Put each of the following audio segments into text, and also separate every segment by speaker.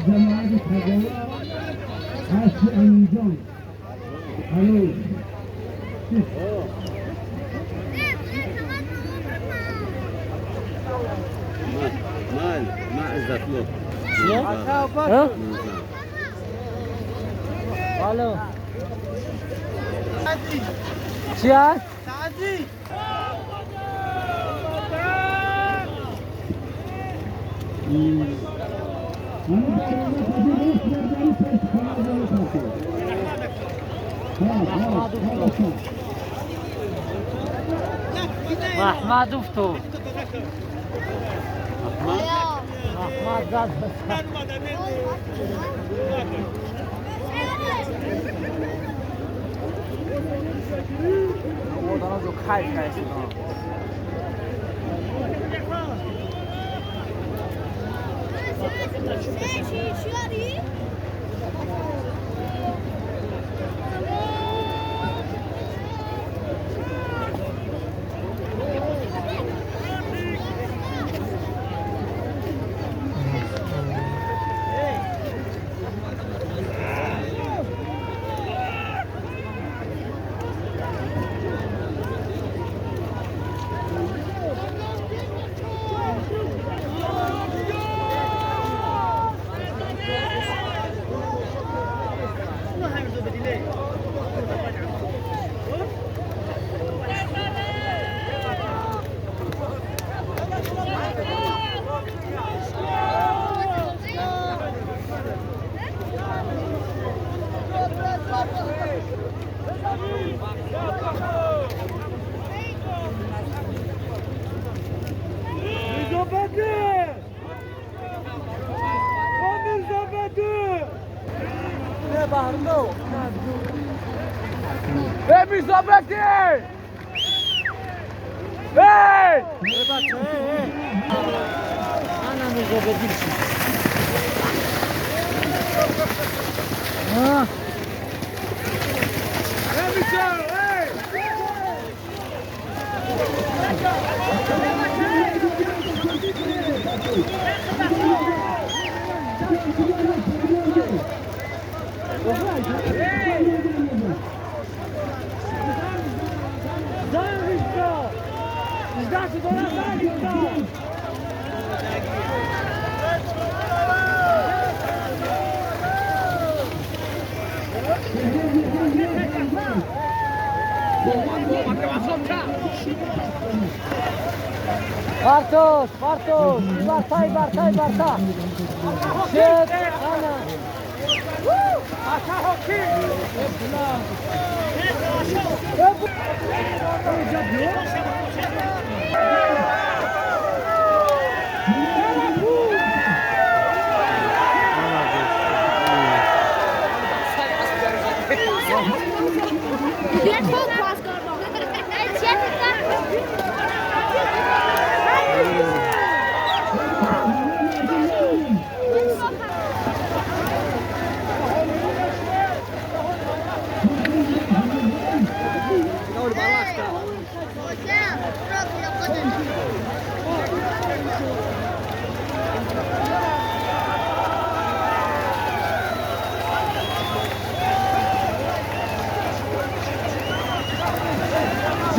Speaker 1: جماعت تقوا هستی امینجان. الو.
Speaker 2: ما ما عزت له.
Speaker 3: ها؟ الو. چی هست؟ احمد افتو. احمد زد.
Speaker 4: 我当时就开开心啊。
Speaker 3: Bartosz, Bartosz, Barta i Barta i Barta. Shit, Anna.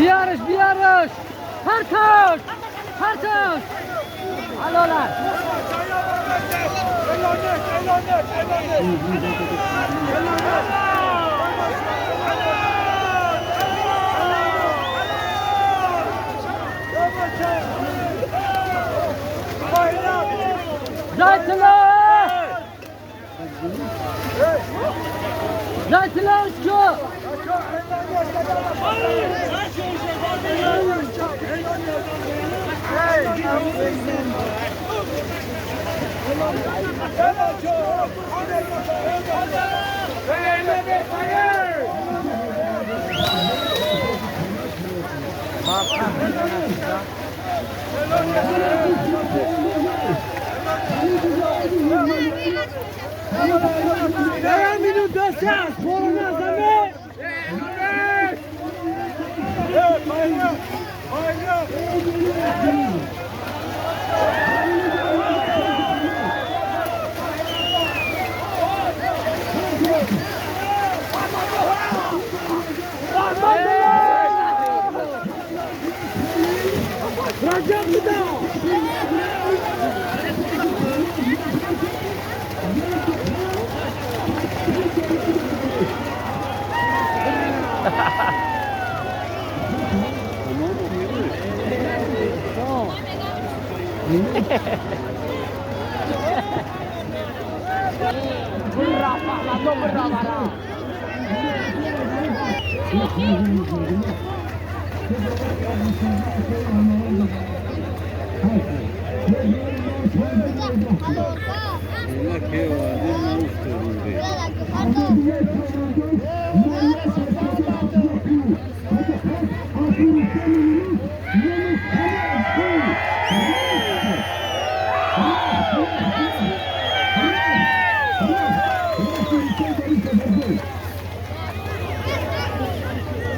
Speaker 3: بیارش بیارش پرتاش پرتاش حلالت زایتلا زایتلا اشکو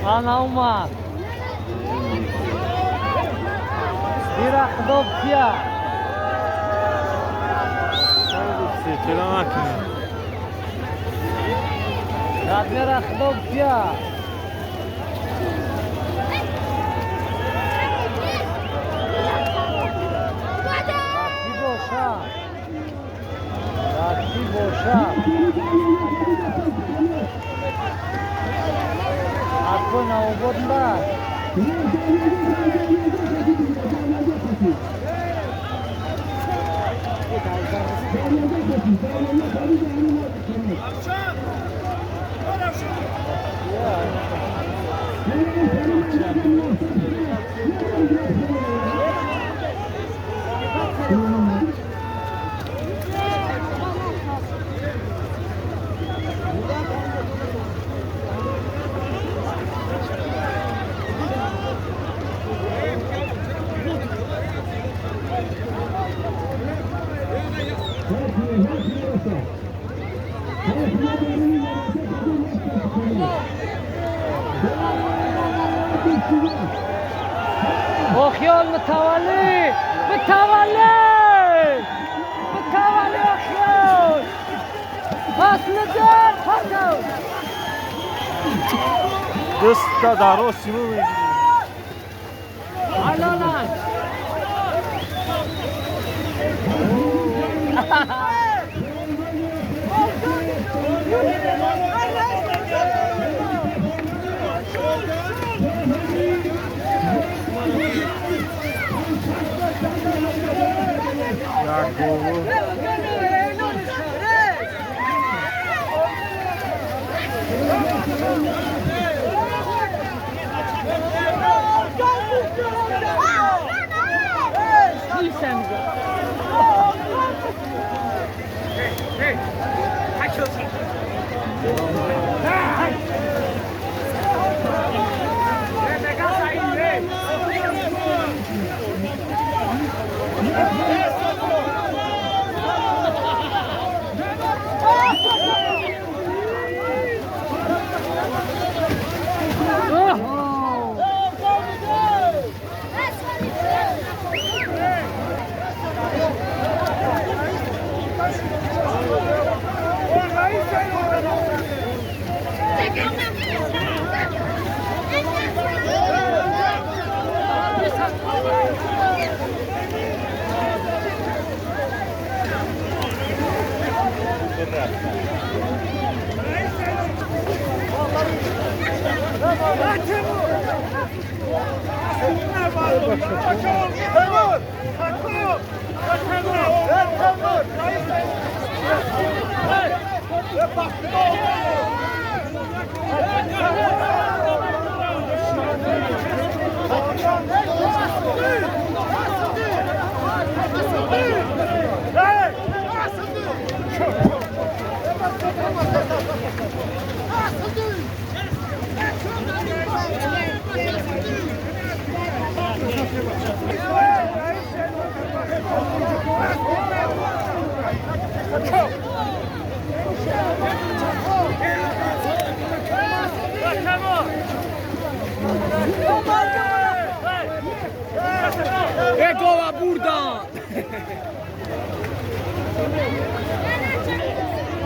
Speaker 3: Ана омад. Бира худо бия.
Speaker 4: Чера накунем.
Speaker 3: Радмера худо бия. Рафтӣ боша. Рафтӣ боша. Акой наобод бар. Охиёл мутавалли! Мутавалли! Мутавалли охиёл! Пас нидар! Пасов!
Speaker 4: Даста дар рости мо мегирем.
Speaker 3: Алолан!
Speaker 4: Як голу.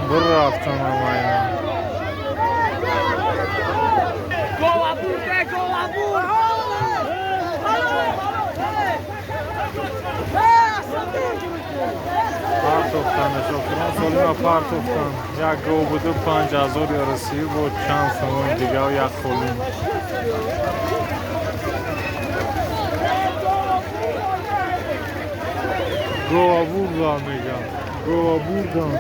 Speaker 4: Бирафтан ҳамаина. Партофтанаш охирон солима партофтан. Як гов буду, 5000 ярасӣ бо чанд сомони дигар, як холин. Гова бурдан мегам. Гова бурдан.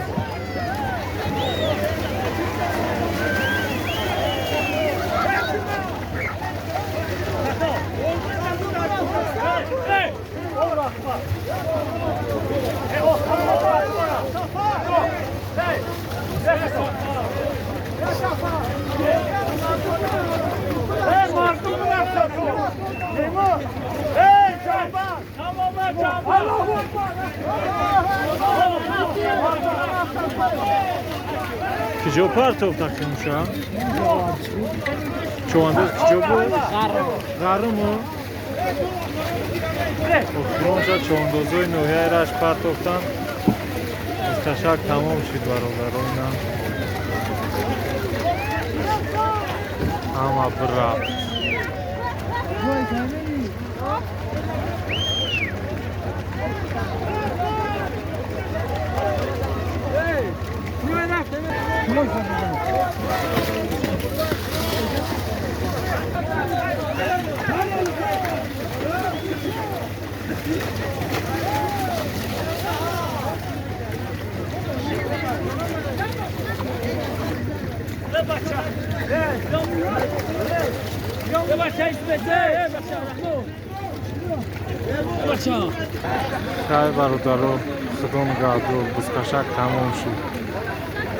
Speaker 4: Киҷо партофта кимша? Чувандоз киҷо буд? Ғаруму? Охиронша чувандозои ноҳияи Рашт партофтан. Ташак тамом шид, бародаро, ина. Ҳама бирафт. Хай, бародаро, худо нигаҳдор, бузкашак тамом шуд.